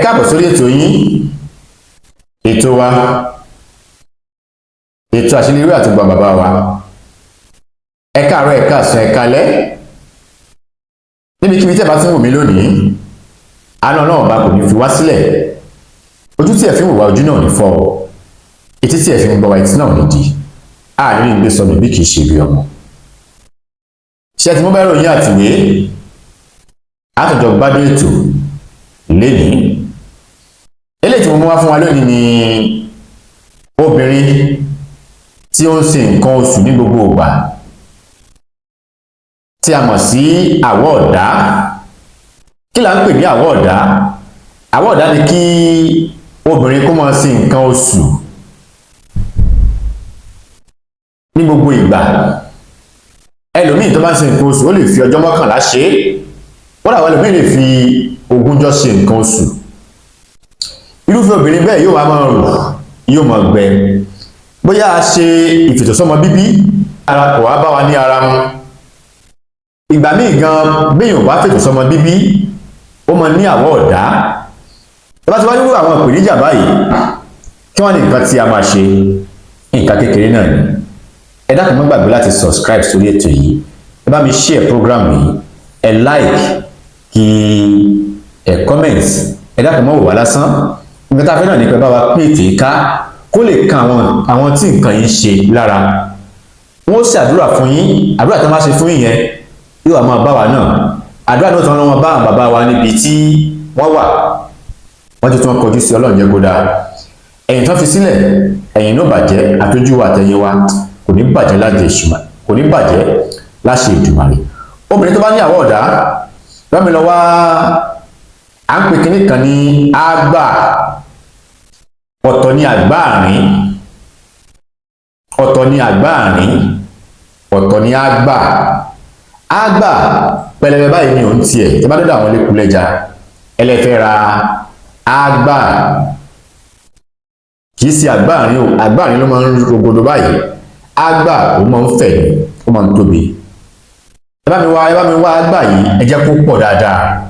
Káàbọ̀ sórí ètò yín, ètò wa, ètò Àṣírí àti Gbọ̀n bàbá wa. Ẹ káàárọ̀, ẹ káàsán, ẹ káalẹ́, níbikíbi tí ẹ bá ti ń wò mí lónìí. Àánú Ọlọ́run Ọba kò ní fi wá sílẹ̀. Ojú tí ẹ fi ń wò wá, ojú náà ní fọ́ ọ. Etí tí ẹ fi ń gbọ́ wa, etí náà ní di. Àárín ìgbé sọnù bí kìí ṣe bí ọmọ. Ṣé ẹ ti mú báírò yín àtìwé? Àtọ̀jọ gbádùn ètò lénìí. Eléyìí tí mo mú wá fún wa lónìí ni obìnrin tí ó ń ṣe nǹkan oṣù ní gbogbo ìgbà, tí a mọ̀ sí àwọ̀ ọ̀dá. Kí là ń pè ní àwọ̀ ọ̀dá? Àwọ̀ ọ̀dá ni kí obìnrin kó máa ṣe nǹkan oṣù ní gbogbo ìgbà. Ẹlòmíì tó bá ń ṣe nǹkan oṣù, ó lè fi ọjọ́ 11 ṣe é. Kódà àwọn ẹlòmíì lè fi ogúnjọ́ ṣe nǹkan oṣù. Irúfẹ́ obìnrin bẹ́ẹ̀ yóò wá máa rùn, yóò máa gbẹ. Bóyá a ṣe ìfètòsọ́mọ bíbí, ara kò wá bá wa ní ara mu. Ìgbà míì gan, béèyàn bá fètòsọ́mọ bíbí, ó máa ní àwọ̀ ọ̀dá. Tó bá ti wá nírú àwọn ìpèníjà báyìí, kí wọ́n ní nǹkan tí a máa ṣe? Nǹkan kékeré náà ni. Ẹ dákun, má gbàgbé láti subscribe sórí ètò yìí. Ẹ bá mi share program yìí, ẹ like, kí ẹ comment. Ẹ dákun, má wò wá lásán. Nǹkan tá a fẹ́ náà ní pé bá wa pín ètò yìí ká, kó lè kan àwọn tí nǹkan yìí ń ṣe lára. Wọ́n ṣàdúrà fún yín. Àdúrà tó máa ṣe fún yín yẹn yóò wá máa bá wa náà. Àdúrà náà tó ń wọn bá àwọn bàbá wa níbi tí wọ́n wà, wọ́n ti tún kọjú sí. Ọlọ́run jẹ́ kó dáa. Ẹ̀yìn tó fi sílẹ̀, ẹ̀yìn náà bàjẹ́. Àtọ́jú wa, àtẹ̀yìn wa kò ní bàjẹ́ láti ìṣùmà, kò ní bàjẹ́ láṣẹ Èdùmàrè. Obìnrin tó bá ní àwọ̀ ọ̀dá, lọ́mi lọ wá, à ń pè kinní kan ní àgbà. Ọ̀tọ̀ ní àgbáàrín, ọ̀tọ̀ ní àgbáàrín, ọ̀tọ̀ ní àgbà. Àgbà pẹlẹbẹ báyìí ní òun tiẹ̀. Tí bá dọ́dọ̀ àwọn lẹ́kùlẹ́jà, ẹlẹ́fẹ́ ra àgbà, kìí ṣe àgbáàrín o. Àgbáàrín ló máa ń rogodo báyìí. Àgbà, ó máa ń fẹ̀, ó máa ń tóbi. Ẹ bá mi wá, ẹ bá mi wá àgbà yìí. Ẹ jẹ́ kó pọ̀ dáadáa.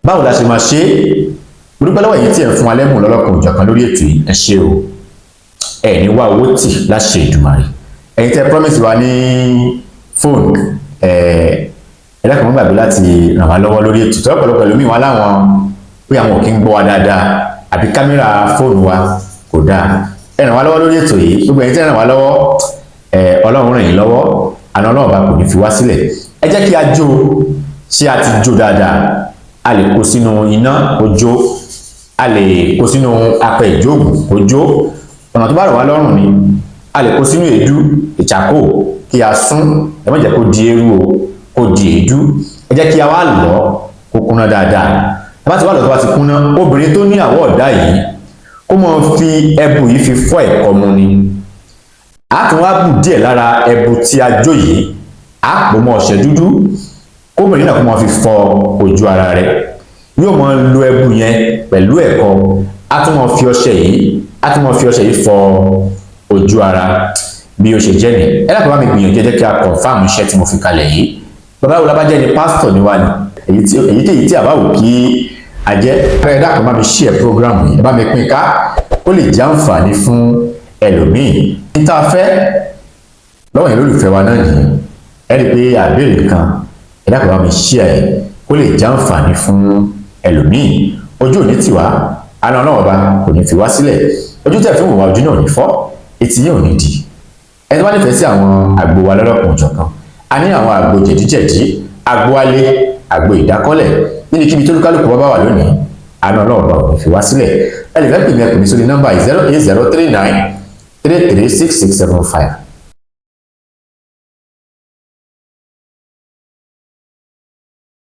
Báwo la ṣe máa ṣe é? Mo dúpẹ́ lọ́wọ́ èyí tí ẹ̀ ń fún wa lẹ́bùn lọ́lọ́kan òjọ̀kan lórí ètò yìí. Ẹ ṣé o, ẹ ní wá owó tì láṣẹ Èdùmàrè. Ẹ̀yin tẹ́ promise wa ní fóònù, ẹ dákun, má gbàgbé láti ràn wá lọ́wọ́ lórí ètò tó. Ọ̀pọ̀lọpọ̀ ẹlòmíì wọn láwọn pé àwọn ò kí ń gbọ́ wa dáadáa, àbí kámẹ́rà fóònù wa kò dáa. Ẹ ràn wá lọ́wọ́ lórí ètò yìí. Gbogbo ẹ̀yin tẹ́ ràn wá lọ́wọ́, Ọlọ́run ràn yín lọ́wọ́. Àná Ọlọ́run bá kò ní fi wá sílẹ̀. Ẹ jẹ́ kí a jó. Ṣé a ti jó dáadáa? A lè kó sínú iná kó jó, a lè kó sínú apẹ ìjóògùn kó jó. Ọ̀nà tó bá rọ̀ wá lọ́rùn ni. A lè kó sínú èédú ìchàkó kí a sún. Ẹ má jẹ́ kó di eérú o, kó di èédú. Ẹ jẹ́ kí a wá lọ̀ kó kúnná dáadáa. Ẹ bá ti wá lọ̀, tó bá ti kúnná, obìnrin tó ní àwọ̀ ọ̀dá yìí, kó máa fi ẹbu yìí fi fọ́ ẹ̀kọ mu ni. A tún wá bù díẹ̀ lára ẹbu tí a jó yìí, a pò mọ́ ọṣẹ dúdú, kóbìnrin náà kó máa fi fọ ojú ara rẹ̀. Yóò máa lo ẹbu yẹn pẹ̀lú ẹ̀kọ, a tún máa fi ọṣẹ yìí, a tún máa fi ọṣẹ yìí fọ ojú ara. Bí ó ṣe jẹ́ ni. Ẹ dákun, bá mi gbìyànjú. Ẹ jẹ́ kí a confirm iṣẹ́ tí mo fi kalẹ̀ yìí. Babaláwo lábájẹ́ ni, pásítọ̀ ni wá ni, èyíkéyìí tí a bá wù kí a jẹ́. Ẹ dákun, bá mi share program yìí, ẹ bá mi pín ká, kó lè jẹ́ àǹfààní fún ẹlòmíì. Ní tá a fẹ́ lọ́wọ́ yẹn lólùfẹ́ wa náà nìyẹn. Ẹ rí i pé àbẹ̀rẹ̀ kan, ẹ dákun, bá mi share ẹ, kó lè jẹ́ àǹfààní fún ẹlòmíì. Ojú òní tiwa, àná Ọlọ́run Ọba kò ní fi wá sílẹ̀. Ojú tẹ̀ fún ìwà, ojú náà ò ní fọ́, etí yóò ní di. Ẹni tó bá nífẹ̀ẹ́ sí àwọn àgbo wa lọ́lọ́kan òjọ̀kan, a ní àwọn àgbo jẹ̀díjẹ̀dí, àgbo alẹ́, àgbo ìdákọ́lẹ̀, níbikíbi tó lúkálùkù bá wà lónìí. Àná Ọlọ́run Ọba ò ní fi wá sílẹ̀. Ẹ lè fẹ́ pè mí, ẹ pè mí sórí nọ́mbà 08039336675.